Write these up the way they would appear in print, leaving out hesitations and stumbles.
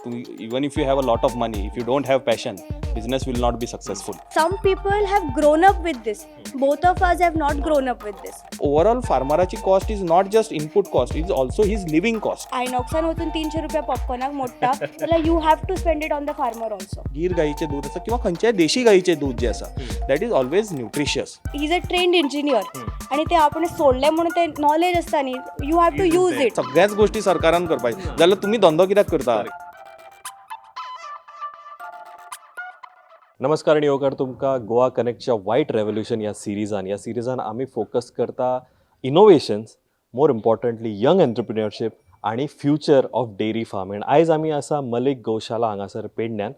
Even if you have a lot of money, if you don't have passion, business will not be successful. Some people have grown up with this. Both of us have not grown up with this. Overall फार्मराची cost is not just input cost, is also his living cost. आयनॉक्सान वचून 300 रुपया पॉपकॉर्नाक मोडटा जाल्यार you have to spend it on the farmer also. Gir गाईचें दूध आसा किंवा खंयच्याय देशी गाईचें दूध जें आसा, that is always nutritious. He is a trained engineer आणि ते आपण सोडले म्हणून ते नॉलेज आसता न्ही, you have to use it. सगळ्याच गोष्टी सरकारान करपाक जाल्यार तुमी धंदो कित्याक करता? नमस्कार आनी येवकार तुमकां गोवा कनेक्टच्या वायट रेवोल्युशन ह्या सिरिजान. ह्या सिरिजान आमी फोकस करता innovations, more importantly young entrepreneurship आनी फ्युचर ऑफ डेअरी फार्मिंग. आयज आमी आसा मलीक गोशाला हांगासर पेडण्यान.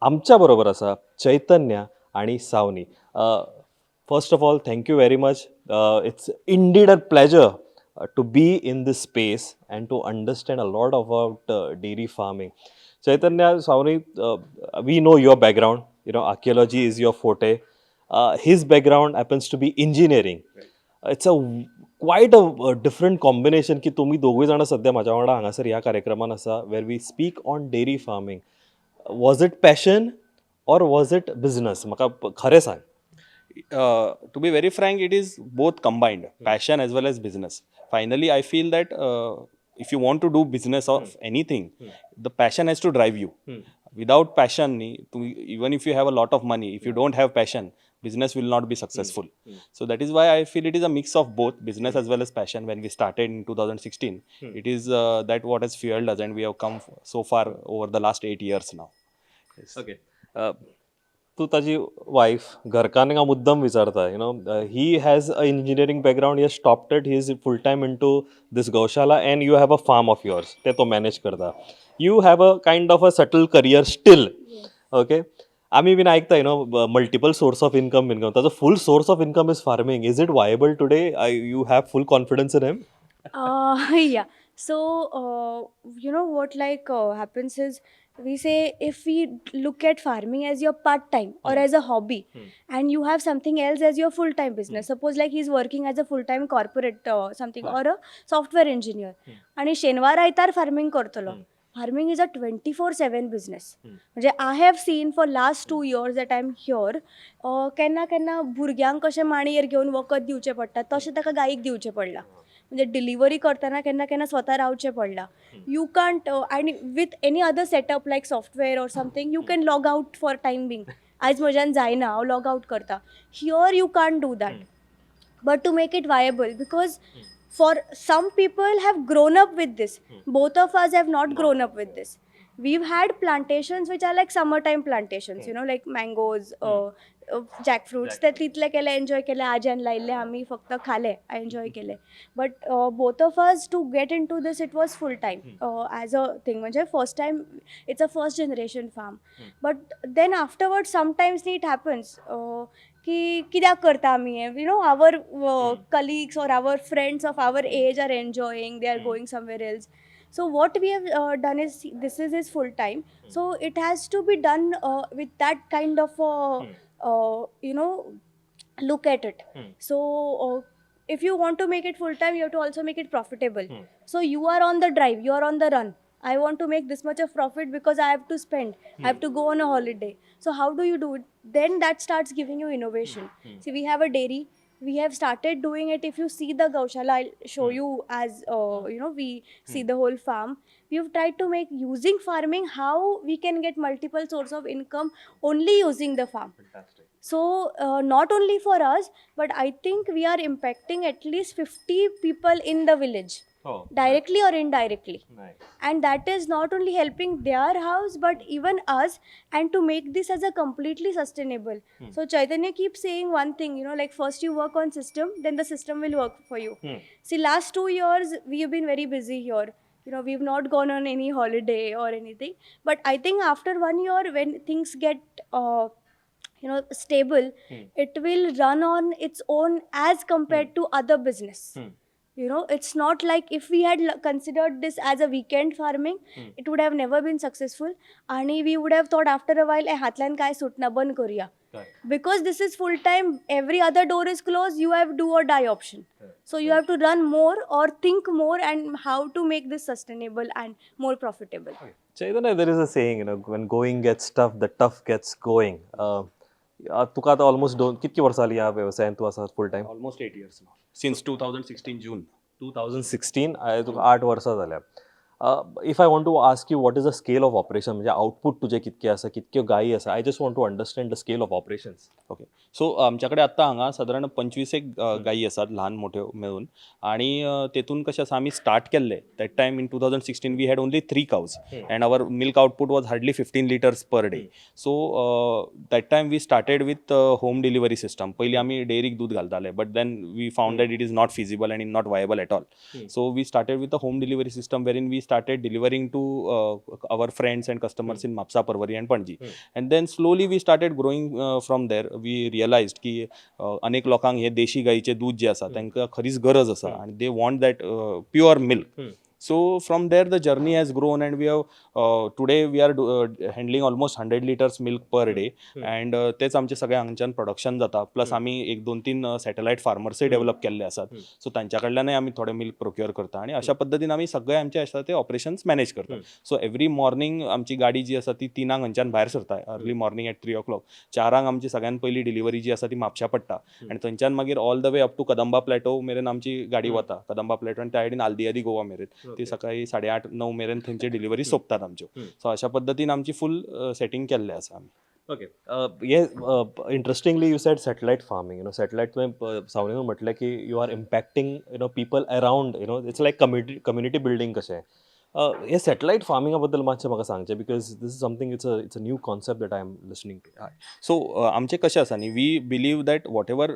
आमच्या बरोबर आसा चैतन्य आनी सावनी. First of all, thank you very much. It's indeed a pleasure to be in this space and to understand a lot about dairy farming. Chaitanya, Savani, we know your background. Archaeology is your forte. His background happens to be engineering. It's a quite a different combination की तुमी दोगूय जाणां सद्या म्हाज्या वांगडा हांगासर ह्या कार्यक्रमान आसा, where we speak on dairy farming. Was it passion or was it business? म्हाका खरें सांग. To be very frank, it is both combined, passion as well as business. Finally, I feel that if you want to do business of anything, the passion has to drive you. Without passion, even if you have a lot of money, if you don't have passion, business will not be successful. So that is why I feel it is a mix of both business as well as passion. When we started in 2016, it is that what has fueled us, and we have come so far over the last 8 years now. Yes. Okay, तूं ताजी wife घरकान्नीक हांव मुद्दम विचारता. He has a engineering background, he stopped it, he is full time into this gaushala, and you have a farm of yours, ते तो manage करता. You have a kind of a settle career still, okay? आमी बीन आयकता, multiple source of income. ताजो full source of income is farming. Is it viable today? You have full confidence in him? Yeah. So, you know what, like, happens is we say if we look at farming as your part time or as a hobby and you have something else as your full time business. Suppose, like, he's working as a full time corporate something or a software engineer आणि शेनवार आयतार farming करतलो. Farming is a 24/7 business. म्हणजे I have seen for last 2 years that I am here, केन्ना केन्ना भुरग्यांक कशें मांडयेर घेवन वखद दिवचें पडटा, तशें ताका गायीक दिवचें पडलां. म्हणजे डिलिव्हरी करतना केन्ना केन्ना स्वता रावचें पडलां. You can't, आनी with any other setup like software or something, you can log out for time being. आयज म्हज्यान जायना, हांव लॉग आउट करता. Here you can't do that. But to make it viable, because for some people have grown up with this, both of us have not grown up with this. We've had plantations which are like summertime plantations, like mangoes, jackfruits. ते तितले केले, enjoy केले. आज्यान लायिल्ले, आमी फक्त खाले, enjoy केले. But both of us, to get into this, it was full time as a thing. म्हणजे first time, it's a first generation farm. But then afterward sometimes it happens की कित्याक करता आमी हें? Our colleagues or our friends of our age are enjoying, they are going somewhere else. So what we have done is, this is his full time, so it has to be done with that kind of look at it. So if you want to make it full time, you have to also make it profitable. So you are on the drive, you are on the run. I want to make this much of profit because I have to spend, I have to go on a holiday. So how do you do it? Then that starts giving you innovation. See, we have a dairy. We have started doing it. If you see the gaushala, I'll show you as we see the whole farm. We've tried to make, using farming, how we can get multiple source of income only using the farm. So not only for us, but I think we are impacting at least 50 people in the village, directly or indirectly, and that is not only helping their house but even us, and to make this as a completely sustainable. So Chaitanya keeps saying one thing, like, first you work on system, then the system will work for you. See, last 2 years we have been very busy here. We've not gone on any holiday or anything, but I think after one year, when things get stable, it will run on its own as compared to other business. It's not like if we had considered this as a weekend farming, it would have never been successful आणि we would have thought after a while, हातल्यान काय सुटना, बंद करूया. Because this is full time, every other door is close, you have do or die option. So you have to run more or think more and how to make this sustainable and more profitable. Chaitanya, there is a saying, when going gets tough, the tough gets going. तुका आतां almost दोन कितकी वर्सां जाली ह्या वेवसायान तूं आसा full time? Almost 8 years now, since 2016 June. 2016, तुका 8 वर्सां जाल्या. If I want to ask you, what is the scale of operation, म्हणजे आउटपूट तुजें कितकें आसा, कितक्यो गायी आसा? I just want to understand the scale of operations. Okay, so आमच्याकडे आत्ता हांगा सादारण 25 एक गायी आसात, ल्हान मोठ्यो मेळून. आणि तेतून कशें आसा, आमी स्टार्ट केल्ले that time in 2016, we had only three cows and our milk output was hardly 15 litres per day. So that time we started with home delivery system. पयलीं आमी डेअरीक दूद घालताले, but then we found that it is not feasible and in not viable at all. So we started with a home delivery system wherein we started delivering to our friends and customers in Mapsa, Parvari and Panji. And then slowly we started growing from there. We realized की अनेक लोकांक हे देशी गाईचे दूध जे आसा, तांकां खरीच गरज आसा आणि they want that pure milk. So from there the journey has grown and we have today we are handling almost 100 litres milk per day and तेच आमचे सगळे हांगच्यान प्रोडक्शन जाता. प्लस आमी एक दोन तीन सॅटेलायट फार्मर्सय डेव्हलप केल्ले आसात, सो तांच्या कडल्यानय आमी थोडे मिल्क प्रोक्युअर करता आणि अशा पद्दतीन आमी सगळे आमचे आसा ते ऑपरेशन्स मॅनेज करता. सो एवरी मॉर्निंग आमची गाडी जी आसा ती 3ांक हांगच्यान भायर सरता, early morning at 3 o'clock. 4ांक आमची सगळ्यान पयली डिलिव्हरी जी आसा ती म्हापशा पडटा आनी थंयच्यान मागीर all the way up to Kadamba Plateau मेरेन आमची गाडी वता. कदंबा प्लॅटो आनी त्या सायडीन आल्दियादी गोवा मेरेन ती सकाळी 8:30-9 मेरेन थंयची डिलिव्हरी सोंपतात आमच्यो. सो अशा पद्दतीन आमची फूल सेटींग केल्लें आसा आमी. ओके, हे interestingly you said satellite farming. Satellite तुवें सावनीन म्हटलें की you are impacting people around. It's like community building कशें. हे सॅटलायट फार्मिंगा बद्दल मातशें म्हाका सांगचें, because this is something, it's a new concept that I am listening to. So आमचें कशें आसा न्ही, we believe that whatever,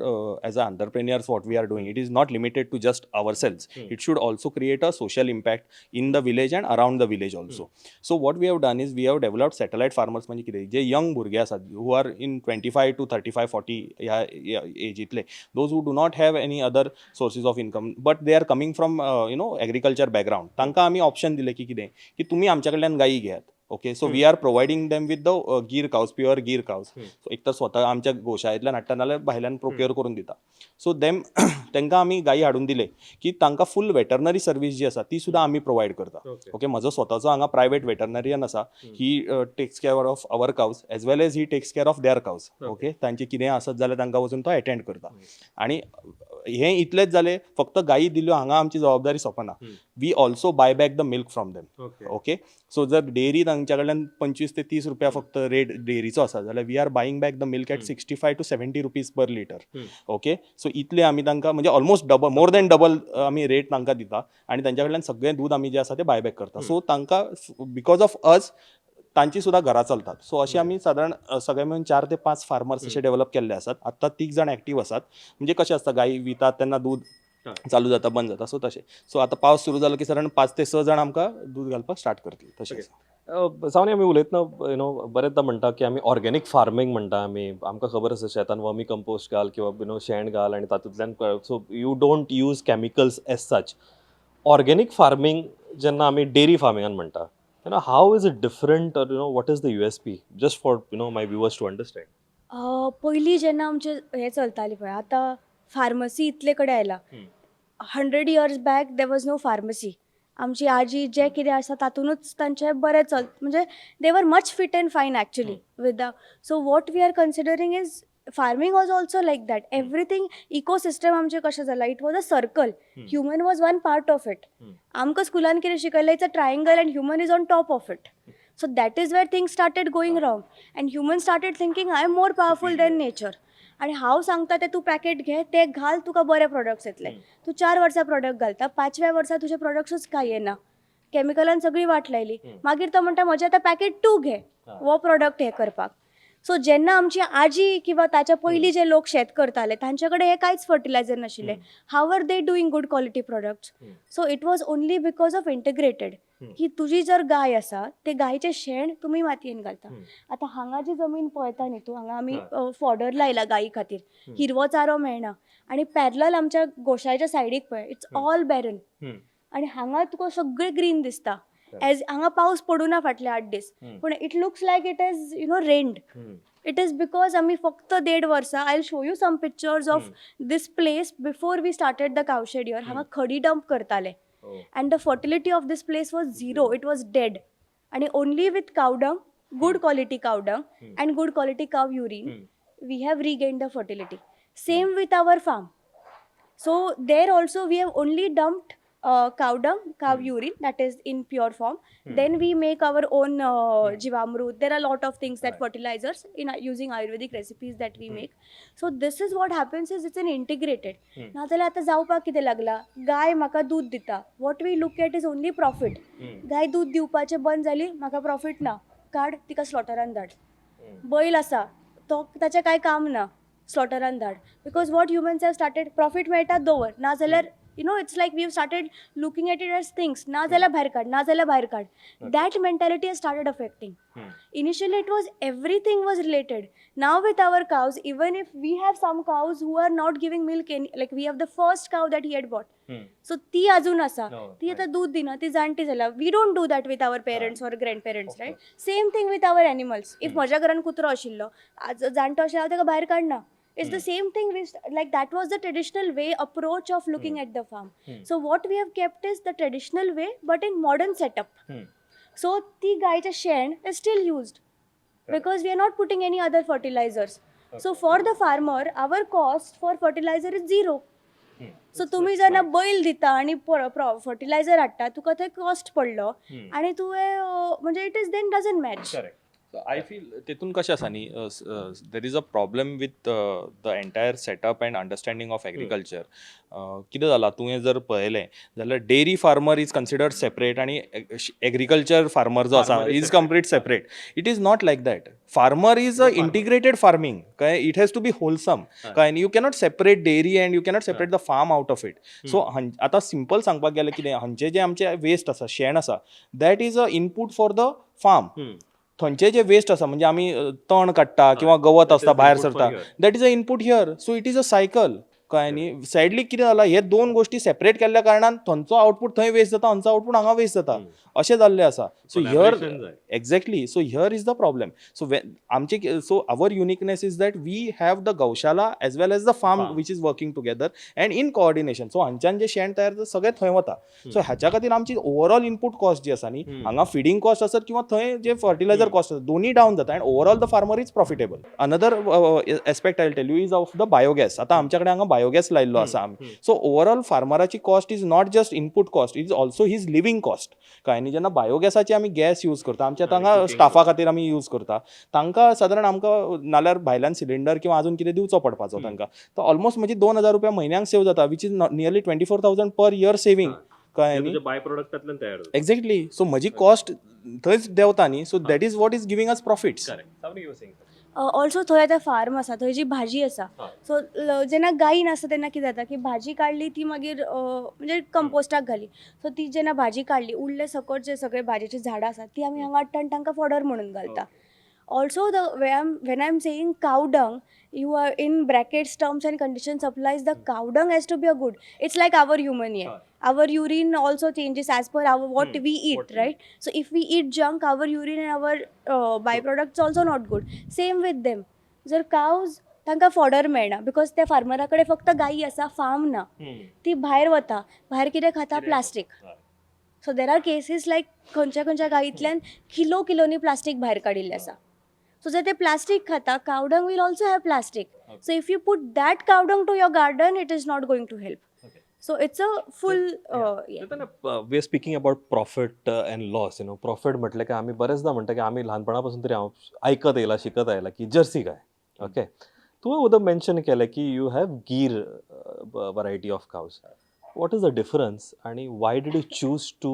as a entrepreneurs, what we are doing, it is not limited to just ourselves. It should also create a social impact in the village and around the village also. So what we have done is we have developed satellite farmers. म्हणजे कितें, जे young भुरगे आसात who are in 25 to 35, 40 ह्या एजींतले, those who do not have any other sources of income but they are coming from agriculture background, तांकां आमी option दिलें की कितें की तुमी आमच्या कडल्यान गायी घेयात. Okay, so we are providing them with the Gir cows, pure Gir cows. So एक तर स्वता आमच्या गोशाळेंतल्यान हाडटा, नाल्यार भायल्यान प्रोक्युअर करून दिता. सो देम तांकां आमी गायी हाडून दिले की तांकां फूल वेटरनरी सर्वीस जी आसा ती सुद्दां आमी प्रोवायड करता. ओके, म्हजो स्वताचो हांगा प्रायवेट वेटरनरियन आसा. He takes care of our cows as well as he takes care of their cows. Okay, तांचे कितेंय आसत जाल्यार तांकां वचून तो एटेंड करता. आणि हें इतलेंच जालें, फक्त गायी दिल्यो हांगा आमची जबाबदारी सोंपना. We also buy back the milk from them. Okay, so जर डेअरी तांच्या कडल्यान 25 ते 30 रुपया फक्त रेट डेअरीचो आसा जाल्यार we are buying back the milk at ₹65 to 70 per litre. Okay, so इतले आमी तांकां, म्हणजे almost double, more than double आमी रेट तांकां दिता आनी तांच्या कडल्यान सगळें दूद आमी जें आसा तें बाय बॅक करता. सो तांकां because of अस तांची सुद्दां घरां चलतात. सो अशें आमी सादारण सगळे मेळून चार ते पांच फार्मर्स अशे डेव्हलप केल्ले आसात. आत्तां तीग जाण एक्टीव आसात. म्हणजे कशें आसता, गायी वितात तेन्ना दूद चालू जाता, बंद जाता, सो तशें. सो आतां पावस सुरू जालो की सादारण 5 ते 6 जाण आमकां दूद घालपाक स्टार्ट करतले, तशें आसा. सावनी, आमी उलयतना बरेचदा म्हणटा की आमी ऑर्गेनीक फार्मींग म्हणटा. आमी आमकां खबर आसा, शेतान वर्मी कंपोस्ट घाल किंवा you know शेण घाल आनी तातूंतल्यान, so you don't use chemicals as such. Organic farming जेन्ना आमी डेरी फार्मिंगान म्हणटा तेन्ना how is it different or what is the USP, just for my viewers to understand? पयलीं जेन्ना आमचें हें चलतालें पळय, आतां फार्मसी इतले कडेन आयला. 100 years back there was no pharmacy. आमची आजी जें कितें आसा तातुनूच तांचें बरें चल, म्हणजे they were much fit and fine actually with the. So what we are considering is farming was also like that. Everything ecosystem आमचें कशें जालां, it was a circle, human was one part of it. आमकां स्कुलान कितें शिकयलें, it's a triangle and human is on top of it. So that is where things started going wrong and human started thinking, I am more powerful than nature. आणि हांव सांगता तें तूं packet घे, तें घाल, तुका बरे प्रोडक्ट्स येतले. तूं 4 वर्सां प्रोडक्ट घालता, पांचव्या वर्सा तुजे प्रोडक्ट्सूच कांय येना, कॅमिकलान सगळी वाट लायली. मागीर तो म्हणटा, म्हजें आतां पॅकेट टू घे, हो प्रोडक्ट हें करपाक. सो जेन्ना आमची आजी किंवा ताच्या पयलीं जे लोक शेत करताले तांचे कडेन हे कांयच फर्टिलायझर नाशिल्ले. How are they doing good quality products? So it was only because of integrated, की तुजी जर गाय आसा ते गायचें शेण तुमी मातयेन घालता. आतां हांगा जी जमीन पळयता न्ही तूं, हांगा आमी फॉडर लायला गायी खातीर, हिरवो चारो मेळना. आनी पॅरलल आमच्या गोशाळेच्या सायडीक पळय, it's all Baron. आनी हांगा तुका सगळें ग्रीन दिसता. एज हांगा पावस पडूं ना फाटले 8 दीस, पूण it looks like it is rained. It is because आमी फक्त देड वर्सां, I show you some pictures of this place before we started the cowshed here. हांगा खडी डंप करताले and the fertility of this place was zero, it was dead. आणि only with cow dung, good quality cow dung and good quality cow urine, we have regained the fertility. Same with our farm. So there also we have only dumped cow dung, cow urine, that is in pure form. Then we make our own jivamrut. There are a lot of things that fertilizers in using Ayurvedic recipes that we make. So this is what happens is it's an integrated. नाजाल्यार आतां जावपाक कितें लागला, गाय म्हाका दूद दिता, what we look at is only profit. गाय दूद दिवपाचें बंद जाली, म्हाका प्रॉफीट ना, काड तिका स्लॉटरान धाड. बैल आसा तो ताचें कांय काम ना, स्लॉटरान धाड. Because what humans have started, profit मेळटा दवर, नाजाल्यार it's like we have started looking at it as things. ना जाल्यार भायर काड, ना जाल्यार भायर काड. That mentality has started affecting. Initially it was everything was related. Now with our cows, even if we have some cows who are not giving milk any, like we have the first cow that he had bought, so ती अजून आसा. ती आतां दूद दिना, ती जाणटी जाल्या. We don't do that with our parents or grandparents, right? Same thing with our animals. If म्हज्या घरान कुत्रो आशिल्लो, आज जाणटो आशिल्लो, हांव ताका भायर काडना. It's the same thing with, like, that was the traditional way approach of looking at the farm. So what we have kept is the traditional way but in modern setup. So ती गायचें शेण is still used because we are not putting any other fertilizers. So for the farmer, our cost for fertilizer is zero. So तुमी जेन्ना बैल दिता आनी fertiliser हाडटा, तुका थंय कॉस्ट पडलो आनी तुवें म्हणजे it is then doesn't match. I feel तेतून कशें आसा न्ही, there is a problem with the entire setup and understanding of agriculture. कितें जालां, तुवें जर पळयलें जाल्यार dairy farmer is considered separate आनी एग्रीकल्चर फार्मर जो आसा Farmer is is separate. Complete separate. It is not like that. Farmer is a integrated farming. कळ्ळें? It has to be wholesome. कळ्ळें? You cannot separate dairy and you cannot separate the form out of it. So आतां simple सांगपाक गेलें कितें, हांचे जे आमचे waste आसा, शेण आसा, that is a input for the farm. थंयचे जे वेस्ट आसा, म्हणजे आमी तण काडटा किंवा गवत आसता भायर सरता, that is a input here. So it is a cycle. कळ्ळें न्ही? सॅडली कितें जालां, हे दोन गोश्टी सेपरेट केल्ल्या कारणान थंयचो आउटपूट थंय वेस्ट जाता, हांचो आउटपूट हांगा वेस्ट जाता, अशें जाल्लें आसा. So here, exactly, so here is the problem. So आमचे, so our uniqueness is that we have the gaushala as well as the farm, Farm. Which is working together and in coordination. So हांच्यान जे शेण तयार जाता सगळें थंय वता. So ह्याच्या खातीर आमची ओवरऑल इनपूट कॉस्ट जी आसा न्ही, हांगा फिडींग कॉस्ट आसत किंवा थंय जे फर्टिलायझर कॉस्ट आसत, दोन्ही डावन जाता and overall the farmer is profitable. Another aspect I tell you is of the biogas. आतां आमच्या कडेन हांगा बायोगॅस लायिल्लो आसा आमी. सो ओवरऑल फार्मराची cost is not just input cost, is also his living cost. कळ्ळें न्ही? जेन्ना बायोगॅसाची आमी गॅस यूज करता, आमच्या आतां हांगा स्टाफा खातीर आमी यूज करता, तांकां सादारण आमकां नाल्यार भायल्यान सिलिंडर किंवा अजून कितें दिवचो पडपाचो तांकां, तो ऑलमोस्ट म्हणजे 2000 रुपया म्हयन्याक सेव जाता, which is nearly 24,000 per year saving. कळ्ळें न्ही? बाय प्रोडक्टांतल्यान तयार जाता. एक्झॅक्टली. सो म्हजी कॉस्ट थंयच देंवता न्ही. So that is what is giving us profits. Correct. Also थंय आतां फार्म आसा, थंय जी भाजी आसा, सो जेन्ना गायी नासता तेन्ना कितें जाता की भाजी काडली ती मागीर म्हणजे कंपोस्टाक घाली. सो ती जेन्ना भाजी काडली, उरले सकट जे सगळे भाजयेची झाडां आसात ती आमी हांगा हाडटा आनी तांकां फॉडर म्हणून घालता. Also the way I'm when I'm saying cow dung, you are in brackets, terms and conditions applies, the cow dung has to be a good, it's like our human here, our urine also changes as per our what we eat, what we right? So if we eat junk, our urine and our byproducts also not good. Same with them. जर कावज तांकां fodder मेळना because त्या फार्मरा कडेन फक्त गायी आसा, farm ना. ती भायर वता, भायर कितें खाता? Plastic. So there are cases like खंयच्या खंयच्या गायींतल्यान किलो किलोनी प्लास्टीक भायर काडिल्लें आसा. सो जर ते प्लास्टीक खाता, cow dung will also have plastic. So if you put that cow dung to your garden, it is not going to help. So it's a full We are speaking about profit and loss. Profit म्हटलं की आम्ही बरेचदा म्हणटा की आम्ही ल्हानपणापासून तरी हांव आयकत येयला, शिकत आयला की जर्सी गाय. ओके, तुवें वोदोळ मेन्शन केलें की you have Gir variety of cows. What is the difference आणि why did you choose to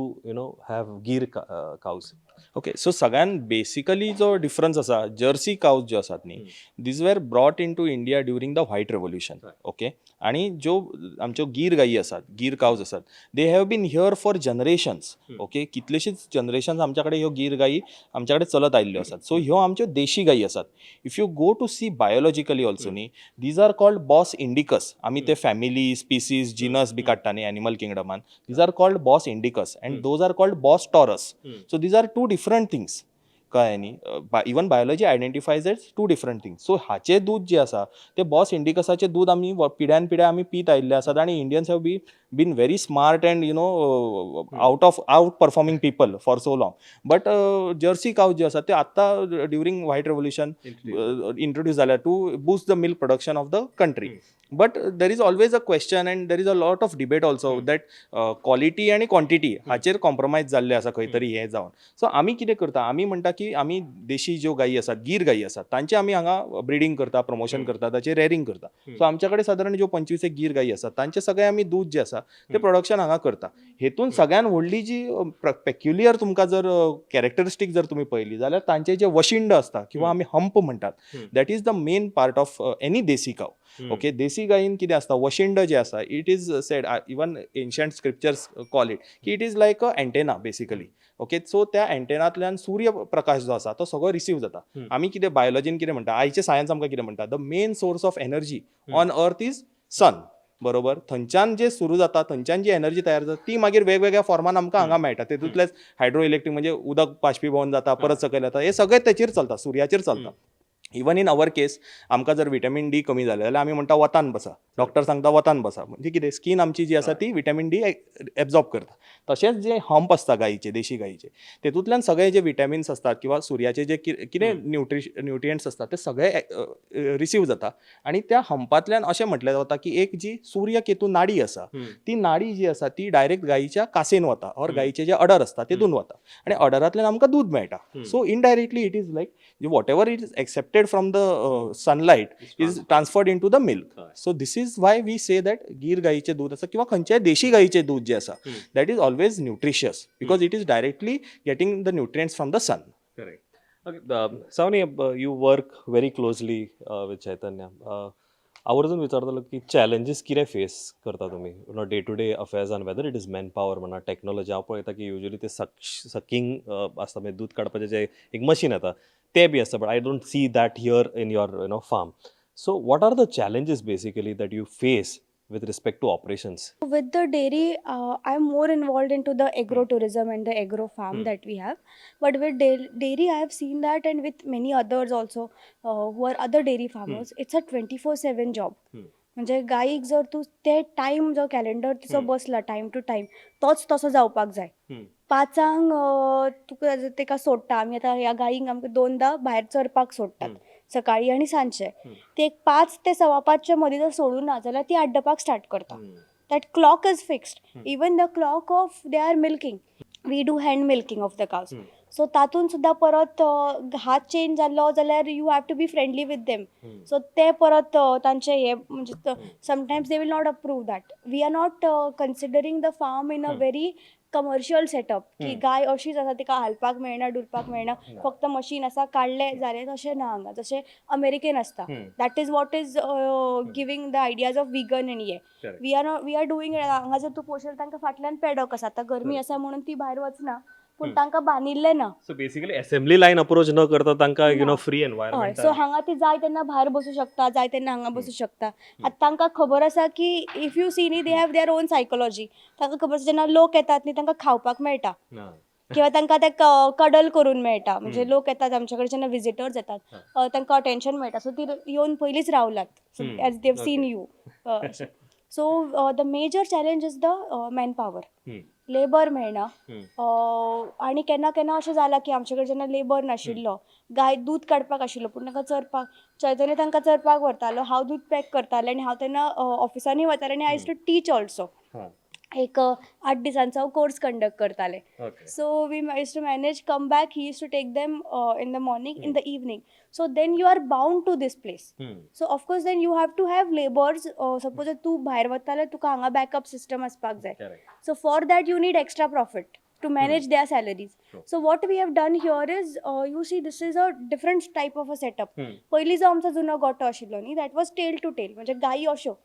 have Gir cows? Okay, so सगळ्यान बेसिकली जो डिफरन्स आसा, जर्सी कावज ज्यो आसात न्ही, these were brought into India during the White Revolution. Okay, आणि ज्यो आमच्यो गीर गायी आसात, गीर कावज आसात, they have been here for generations. Okay, कितलेशीच जनरेशन्स आमच्या कडेन ह्यो गीर गायी आमच्या कडेन चलत आयिल्ल्यो आसात. सो ह्यो आमच्यो देशी गायी आसात. If you go to see biologically also न्ही, these are called Bos indicus. आमी ते फॅमिली, स्पिसीज, जिनस बी काडटा न्ही animal किंगडमान, these are called Bos indicus and those are called Bos taurus. So these are two different things, कळ्ळें न्ही? Even biology identifies as two different things. So हाचें दूद जें आसा तें बॉस इंडिकसाचें दूद आमी पिढ्यान पिढ्या आमी पीत आयिल्ले आसात आनी Indians have be been very smart and out of out performing people for so long. But Jersey cow जे आसा ते आत्तां ड्युरींग व्हायट रेव्होल्युशन इंट्रोड्यूस जाल्या to boost the milk production of the country. But there is always a question and there is a lot of debate also that quality आनी quantity हाचेर compromise जाल्लें आसा खंय तरी हें जावन. सो आमी कितें करता, आमी म्हणटा की आमी देशी ज्यो गायी आसात, गीर गायी आसात, तांचें आमी हांगा ब्रिडींग करता, प्रमोशन करता, ताचें रेअरिंग करता. सो आमच्या कडेन सादारण ज्यो 25 एक गीर गायी आसात, तांचें सगळें आमी दूद जें आसा तें प्रोडक्शन हांगा करता. हेतून सगळ्यान व्हडली जी पेक्युलियर तुमकां जर कॅरेक्टरिस्टीक जर तुमी पळयली जाल्यार तांचे जे वशिंड आसता किंवा आमी हंप म्हणटात, that is the main part of any desi cow. Okay, देसी गायीन कितें आसता, वशिंड जें आसा, it is said, even ancient scriptures call it की it is like a antenna basically. Okay, so त्या अँटेनांतल्यान सूर्य प्रकाश जो आसा तो सगळो रिसीव जाता. आमी कितें बायोलॉजीन कितें म्हणटा, आयचें सायन्स आमकां कितें म्हणटा, the main source of energy on earth is sun, बरोबर? थंयच्यान जे सुरू जाता, थंयच्यान जी एनर्जी तयार जाता, ती मागीर वेगवेगळ्या फॉर्मान आमकां हांगा मेळटा. तेतूंतलेच हायड्रो इलेक्ट्रीक म्हणजे उदक बाष्पीभवन जाता, परत सकयल येता, हे सगळें तेचेर चलता, सुर्याचेर चलता. इवन इन our case, आमकां जर विटॅमीन डी कमी जालें जाल्यार आमी म्हणटा वतान बसा, डॉक्टर सांगता वतान बसा. म्हणजे कितें, स्कीन आमची जी आसा ती विटॅमीन डी एब्जॉर्ब करता. तशेंच जे हंप आसता गायीचे, देशी गायीचे, तेतूंतल्यान सगळे जे विटॅमिन्स आसतात किंवा सुर्याचे जे कितें न्युट्रियंट्स आसतात ते सगळे रिसीव जाता आनी त्या हंपांतल्यान अशें म्हटलें वता की एक जी सूर्यकेतू नाडी आसा, ती नाडी जी आसा ती डायरेक्ट गायीच्या कासेन वता ऑर गायीचे जे अडर आसता तेतून वता आनी अडरांतल्यान आमकां दूद मेळटा. So indirectly it is like whatever is accepted from the sunlight is transferred into the milk. So this is why we say that Gir गायीचें दूद आसा किंवा खंयच्याय देशी गायीचें दूद जें आसा, that is always nutritious because it is directly getting the nutrients from the sun. Correct. Okay, Savani, you work very closely with Chaitanya. आवर्जून विचारतलो की चॅलेंजीस कितें फेस करता तुमी डे टू डे अफेर्सान, whether it is man power म्हणा, technology. हांव पळयता की युजली ते सकिंग आसता, म्हणजे दूद काडपाचें जें एक मशीन येता तें बी आसता, but I don't see that here in your farm. So what are the challenges basically that you face with respect to operations? With the dairy, I'm more involved into the agro tourism and the agro farm that we have. But with dairy, I have seen that, and with many others also who are other dairy farmers, it's a 24/7 job. म्हणजे गाईक जर तूं ते time जो calendar तिचो बसला time two time, तोच तसो जावपाक जाय. 5 आंक तुका तेका सोडटा आमी. आतां ह्या गायींक आमकां दोनदां भायर चरपाक सोडटात, सकाळी आनी सांजचे. ते एक 5 ते 5:15च्या मदीं जर सोडूं ना जाल्यार ती आड्डपाक स्टार्ट करता. That clock is fixed. Even the clock of they are milking, we do hand milking of the cows. So तातूंत सुद्दां परत हात चेंज जालो जाल्यार you have to be friendly with them. So ते परत तांचे हे म्हणजे sometimes they will not approve that. We are not considering the farm in a very commercial setup की गाय अशीच आसा, तिका हालपाक मेळना, डुलपाक मेळना, फक्त मशीन आसा, काडलें, जालें. तशें ना हांगा, जशें अमेरिकेन आसता. That is what is giving the ideas of vegan आनी हे. Correct. We are not, we are doing. हांगा जर तूं पळोवशील, तांकां फाटल्यान पेडॉक आसा. आतां गरमी आसा म्हणून ती भायर वचना, पूण तांकां बांदिल्लें ना. So basically assembly line approach न करता तांकां you know free हय. एनवायरमेंट. सो हांगा ती जाय तेन्ना भायर बसूं शकता, जाय तेन्ना हांगा बसूं शकता. आतां तांकां खबर आसा की if you C न्ही, they have their own psychology. तांकां खबर आसा, जेन्ना लोक येतात न्ही, तांकां खावपाक मेळटा किंवा तांकां ते कडल करून मेळटा. म्हणजे लोक येतात आमच्या कडेन, जेन्ना विजिटर्स येतात, तांकां अटेन्शन मेळटा. सो ती येवन पयलींच रावलात as they've seen you. So the major challenge is the man power, labour मेळना. आनी केन्ना केन्ना अशें जालां की आमचे कडेन जेन्ना लेबर नाशिल्लो, गाय दूद काडपाक आशिल्लो, पूण तांकां चरपाक, चैतन्य तांकां चरपाक व्हरतालो, हांव दूद पॅक करतालें आनी हांव तेन्ना ऑफिसांनी वतालें आनी I used to teach also. एक 8 दिसांचो हांव कोर्स कंडक्ट करतालें. So we used to manage, come back, he used to take them in the morning, in the evening. So then you are bound to this place. So of course then you have to have labours. Suppose तूं भायर वता जाल्यार तुका हांगा backup system आसपाक जाय. So for that you need extra profit. to manage their salaries. So what we have done here is, you see, this is a different type of a setup. पयलीं जो आमचो जुनो गोटो आशिल्लो न्ही, that was tail to tail, म्हणजे गायी अश्यो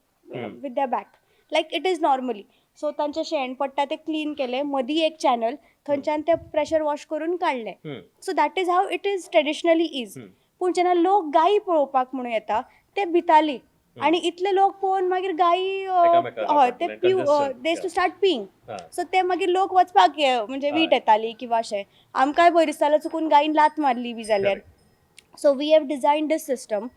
with the back like it is normally. So तांचें शेण पडटा तें क्लीन केलें, मदीं एक चॅनल, थंयच्यान तें प्रेशर वॉश करून काडलें. So that is how it is traditionally is. पूण जेन्ना लोक गायी पळोवपाक म्हणून येता, ते भिताली आनी इतले लोक पळोवन मागीर गायी एकामेकाक हय, ते आपटले, पीव congestion, they to start peeing. So ते मागीर लोक वचपाक म्हणजे वीट येताली किंवा अशें आमकांय भंय दिसतालो चुकून गायीन लात मारली बी जाल्यार. So we have design this system,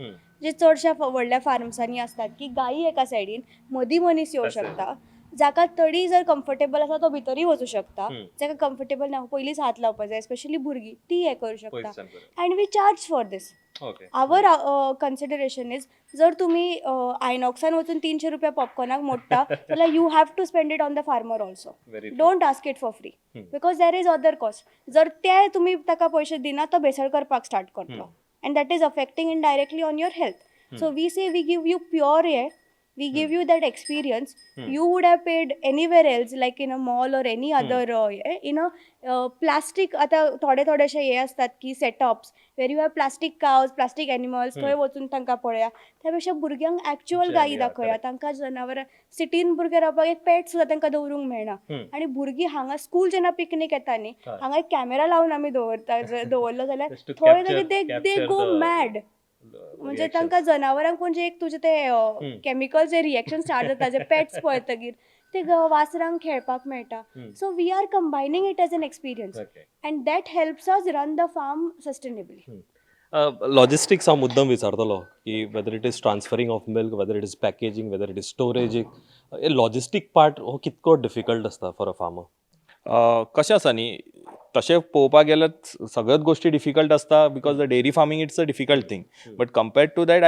जे चडश्या व्हडल्या फार्म्सांनी आसतात की गायी एका सायडीन, मदीं मनीस येवं शकता, जाका तरी जर कम्फर्टेबल आसा तो भितरूय वचूं शकता, जाका कम्फर्टेबल ना, पयलींच हात लावपाक जाय, स्पेशली भुरगीं, ती हें करूं शकता. And we charge for this. Our consideration is, जर तुमी आयनॉक्सान वचून 300 रुपया पॉपकॉर्नाक मोडटा जाल्यार you have to spend it on the farmer also. Don't ask it for free, because there is other cost. जर ते तुमी ताका पयशे दिना, तो भेसळ करपाक स्टार्ट करतलो and that is affecting indirectly on your health. So we say we give you pure air, we give you that experience you would have paid anywhere else, like in a mall or any other in a plastic. आतां थोडे थोडेशे हे आसतात की setups where you have plastic cows, plastic animals, थंय वचून तांकां पळया. त्या पेक्षा भुरग्यांक एक्चुअल गायी दाखया तांकां, जनावरां. सिटीन भुरगे रावपाक एक पेट सुद्दां तांकां दवरूंक मेळना. आनी भुरगीं हांगा स्कूल जेन्ना पिकनीक येता न्ही, हांगा एक कॅमेरा लावन आमी दवरता, दवरलो जाल्यार थंय तरी they go mad. म्हणजे तांकां जनावरांक पळोवन जे एक तुजें ते केमिकल जे रिएक्शन स्टार्ट जाता, जे पेट्स पळयतगीर ते वासरांक खेळपाक मेळटा. So we are combining it as an experience and that helps us run the farm sustainably. Logistics हांव मुद्दम विचारतलो की whether it is transferring of milk, whether it is packaging, whether it is storage, logistic part हो कितको difficult आसता for a farmer? कशें आसा न्ही, तशें पळोवपाक गेल्यार सगळ्याच गोश्टी डिफिकल्ट आसता, because the dairy farming, it's a difficult thing, but compared to that,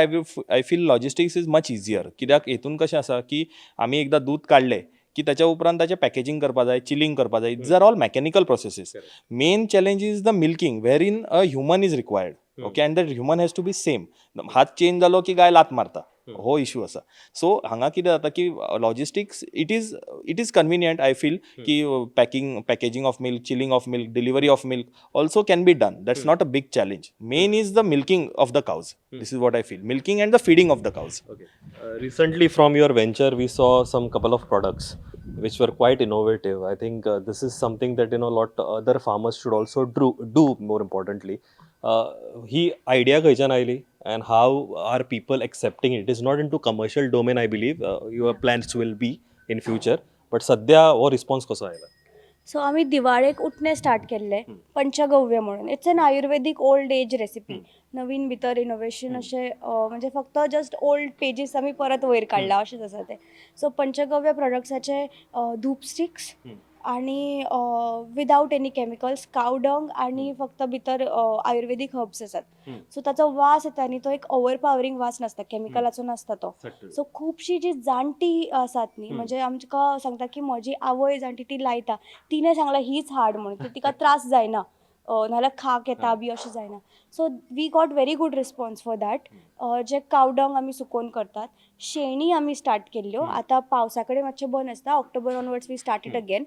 I feel logistics is much easier. कित्याक हितून कशें आसा की आमी एकदां दूद काडलें की ताच्या उपरांत ताचें पॅकेजींग करपा जाय, चिलींग करपा जाय. It's are all mechanical processes. Main challenge is the milking, wherein a human is required, okay, and that human has to be same. हात चेंज जालो की गाय लात मारता, हो इशू आसा. सो हांगा कितें जाता की logistics, it is convenient, I feel, की packing, packaging of milk, chilling of milk, delivery of milk also can be done. That's not a big challenge. Main is the milking of the cows. This is what I feel, milking and the feeding of the cows. Okay. Recently, from your venture, we saw some couple of products which were quite innovative. I think this is something that lot other farmers should also do. More importantly, he idea खंयच्यान आयली and how are people accepting it? It is not into commercial domain, I believe. Your plans will be in future, but सध्या हो response कसो आयला? So आमी दिवाळेक उटणें start केल्लें, पंचगव्य म्हणून. It's an Ayurvedic old age recipe. नवीन भितर इनोवेशन अशें म्हणजे फक्त जस्ट ओल्ड पेजीस आमी परत वयर काडला अशेंच आसा तें. सो पंचगव्य प्रोडक्ट्साचे धूप स्टिक्स आणि without any chemicals, cow dung आणि फक्त भितर आयुर्वेदीक हर्ब्स आसात. सो ताचो वास येता न्ही, तो एक ओवर पावरींग वास नासता, केमिकलाचो नासता तो. सो खुबशीं जी जाणटी आसात न्ही, म्हणजे आमकां सांगता की म्हजी आवय जाणटी ती लायता, तिणें सांगलां हीच हाड म्हणून, की तिका त्रास जायना, नाजाल्यार खाक येता बी अशें जायना. So we got very good response for that. जे कावडंग आमी सुकोवन करतात, शेणी आमी स्टार्ट केल्ल्यो. आतां पावसा कडेन मातशें बंद आसता. October onwards we start it again.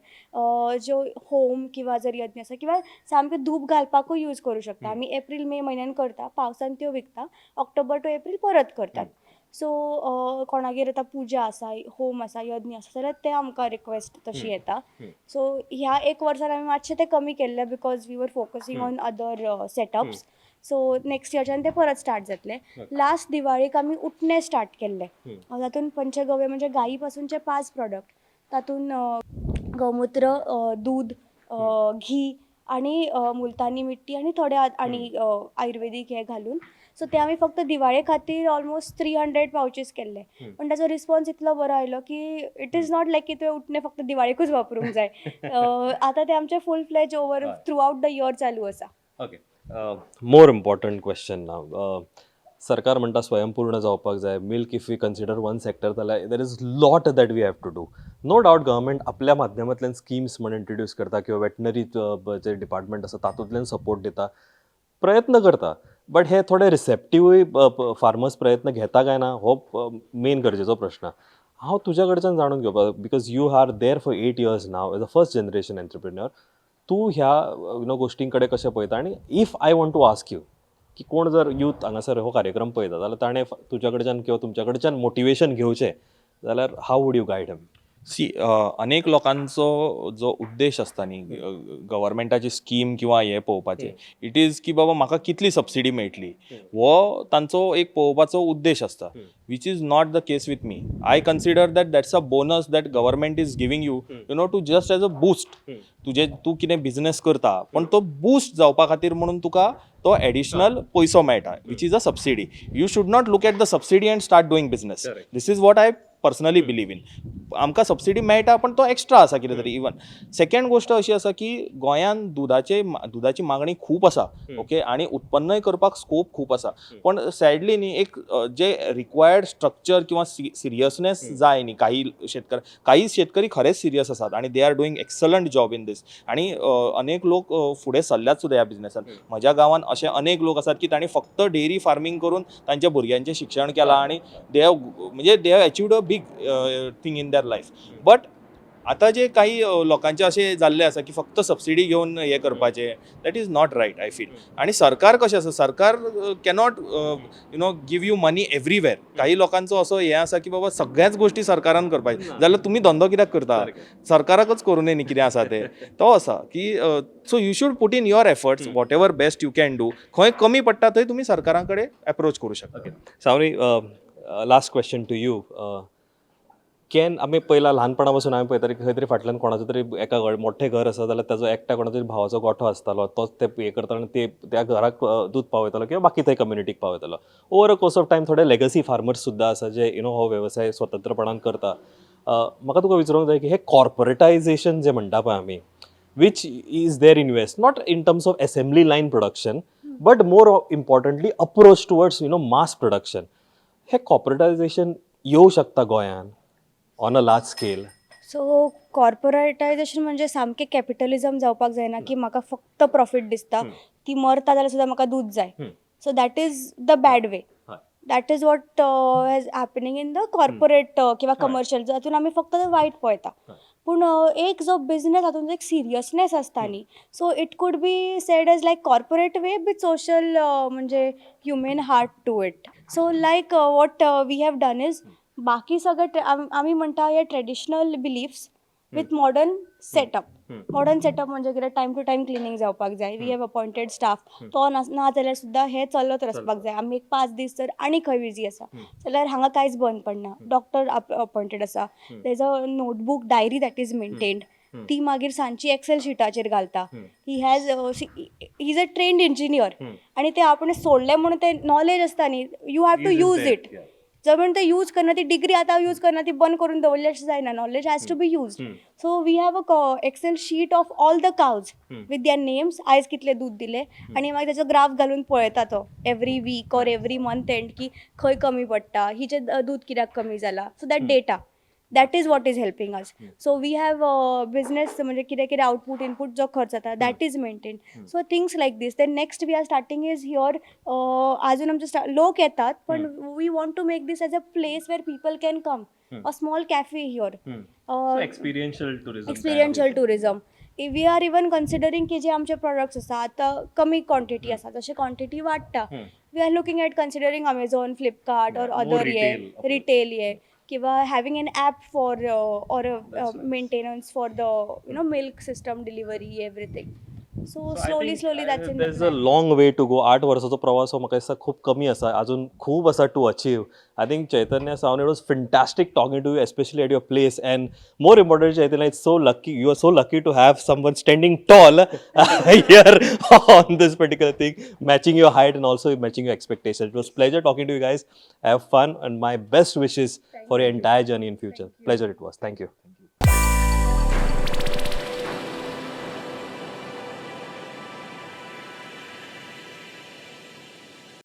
ज्यो होम किंवा जर यज्ञ आसा किंवा सामकें धूप घालपाकूय यूज करूं शकता. आमी एप्रील मे म्हयन्यान करता, पावसान त्यो विकता, ऑक्टोबर टू एप्रील परत करतात. सो कोणागेर आतां पुजा आसा, होम आसा, यज्ञ आसा जाल्यार ते आमकां रिक्वेस्ट तशी येता. सो ह्या एक वर्सान आमी मातशें तें कमी केल्लें because we were focusing on other setups. So next इयरच्यान ते परत स्टार्ट जातले. लास्ट दिवाळेक आमी उटणें स्टार्ट केल्लें. तातूंत पंचगव्य म्हणजे गायी पासूनचे पांच प्रोडक्ट, तातूंत गौमुत्र, दूद, घी आणि मुलतानी मिट्टी आनी थोडे आनी आयुर्वेदीक हे घालून. सो ते आमी फक्त दिवाळे खातीर ऑलमोस्ट 300 पावचीस केल्ले, पण ताचो रिस्पॉन्स इतलो बरो आयलो की it is not लायक की तुवें उटणें फक्त दिवाळेकूच वापरूंक जाय. आतां ते आमचे full fledge over throughout the year चालू आसा. ओके, मोर इम्पॉर्टंट क्वेश्चन नाव. सरकार म्हणटा स्वयंपूर्ण जावपाक जाय. Milk if we consider one sector जाल्यार there is lot that we have to do. No doubt government आपल्या माध्यमांतल्यान स्किम्स म्हण इंट्रोड्यूस करता किंवा वेटनरी जे डिपार्टमेंट आसा तातूंतल्यान सपोर्ट दिता, प्रयत्न करता, बट हे थोडे रिसेप्टिवूय फार्मर्स प्रयत्न घेता काय ना, हो मेन गरजेचो प्रश्न. हांव तुज्या कडच्यान जाणून घेवपाक, because you are there for 8 years now as a first generation entrepreneur. तूं ह्या you know गोश्टीं कडेन कशें पळयता आनी if I want to ask you की कोण जर यूथ हांगासर हो कार्यक्रम पळयता जाल्यार ताणें तुज्या कडच्यान किंवा तुमच्या कडच्यान मोटिवेशन घेवचें जाल्यार how would you guide him? See, अनेक लोकांचो जो उद्देश आसता न्ही गव्हर्मेंटाची स्कीम किंवा हें पळोवपाचें, it is की बाबा म्हाका कितली सबसिडी मेळटली, हो तांचो एक पळोवपाचो उद्देश आसता, which is not the case with me. I consider that that's a bonus that government is giving you you know to just as a boost. तुजे तूं कितें बिझनस करता पण तो बूस्ट जावपा खातीर म्हणून तुका तो एडिशनल पयसो मेळटा, which is a subsidy. You should not look at the subsidy and start doing business. This is what I personally believe in. आमकां सबसिडी मेळटा पण तो एक्स्ट्रा आसा कितें तरी. इवन सेकंड गोश्ट अशी आसा की गोंयान दुदाचे दुदाची मागणी खूब आसा, ओके, आनी उत्पन्नय करपाक स्कोप खूब आसा. पण सॅडली न्ही एक जे रिक्वायर्ड स्ट्रक्चर किंवा सिरियसनेस जाय न्ही, काही शेतकरी खरेंच सिरियस आसात आणि they are doing excellent job in this आणि अनेक लोक फुडें सरल्यात सुद्दां ह्या बिझनेसान. म्हज्या गांवान अशे अनेक लोक आसात की तांणी फक्त डेअरी फार्मींग करून तांच्या भुरग्यांचें शिक्षण केलां आणि they have म्हणजे they have achieved a big thing in their life. But आतां जे काही लोकांचे अशें जाल्लें आसा की फक्त सबसिडी घेवन हें करपाचें, that is not right, I feel. आणि सरकार कशें आसा, सरकार cannot give you money everywhere. काही लोकांचो असो हें आसा की बाबा सगळ्याच गोश्टी सरकारान करपाक, जाल्यार तुमी धंदो कित्याक करता? सरकाराकच करूं न्ही कितें आसा तें. तो आसा की so you should put in your efforts, whatever best you can do. खंय कमी पडटा थंय तुमी सरकारा कडेन एप्रोच करूं शकता. सावनी, last question to you. Can आमी पयला ल्हानपणा पासून आमी पळयताले की खंय तरी फाटल्यान कोणाचो तरी एका मोठें घर आसा जाल्यार ताजो एकट्या कोणाचो तरी भावाचो गोठो आसतालो, तोच ते हें करतालो आनी ते त्या घराक दूद पावयतालो किंवा बाकी थंय कम्युनिटीक पावयतालो. Over a course of time थोडे लेगसी फार्मर्स सुद्दां आसा जे you know हो वेवसाय स्वतंत्रपणान करता. म्हाका तुका विचारूंक जाय की हे कॉर्पोरेटायझेशन जे म्हणटा पळय आमी, which is there in US, not in terms of assembly line production, but more importantly approach towards mass production, hey कॉर्पोरेटायझेशन येऊ शकता गोंयान on a large scale? So कॉर्पोरेटायझेशन म्हणजे सामकें कॅपिटलिझम जावपाक जायना की म्हाका फक्त प्रॉफीट दिसता, ती मरता जाल्यार सुद्दां म्हाका दूद जाय. So that is the bad way. That is what has happening in the corporate किंवा कमर्शियल, जातून आमी फक्त वायट पळयता. पूण एक जो बिझनस हातून एक सिरियसनेस आसता न्ही, so it could be said as like corporate way with social म्हणजे human heart to it. So like what we have done is बाकी सगळें आमी म्हणटा हे traditional beliefs with modern setup. Modern setup म्हणजे कितें, टायम टू टायम क्लिनींग जावपाक जाय. We have appointed staff. तो ना जाल्यार सुद्दां हें चलत आसपाक जाय. आमी एक 5 दीस जर आनी खंय बिजी आसा जाल्यार हांगा कांयच बंद पडना. डॉक्टर अपॉयंटेड आसा, there's a notebook, diary that is maintained. ती मागीर सांजची एक्सेल शिटाचेर घालता. He is a trained engineer आणि ते आपण सोडलें म्हणून ते नॉलेज आसता न्ही, you have to use it. जर म्हणून ते यूज करना, ती डिग्री आतां यूज करना, ती बंद करून दवरली अशें जायना. Knowledge has to be used. So we have a Excel sheet of all the cows with their names, आयज कितलें दूद दिलें आनी मागीर ताचो ग्राफ घालून पळयता तो every week or every month end की खंय कमी पडटा, हिचें दूद कित्याक कमी जाला. So that data, that is what is helping us. So we have business म्हणजे कितें कितें आउटपूट इनपूट जो खर्च जाता, that is maintain. So things like this. Then next we are starting is here. अजून आमचे लोक येतात पण we want to make this as a place where people can come, a small cafe here. Experiential tourism. Experiential tourism. We are even considering की जे आमचे products आसा, आतां कमी क्वॉन्टिटी आसा, जशें क्वॉन्टिटी वाडटा, we are looking at considering Amazon, Flipkart or more other hey retail approach. Retail हे किंवा having an app for or maintenance for the milk system, delivery, everything. So slowly slowly that's in There is a long way to go. 8 वर्साचो प्रवास हो म्हाका दिसता खूब कमी आसा, अजून खूब आसा to achieve. I think Chaitanya, Savani, it was fantastic talking to you, especially at your place, and more important, Chaitanya, it's so lucky, you are so lucky to have someone standing tall here on this particular thing, matching your height and also matching your expectations. It was pleasure talking to you guys. Have fun and my best wishes for your entire journey in future. Pleasure it was. Thank you.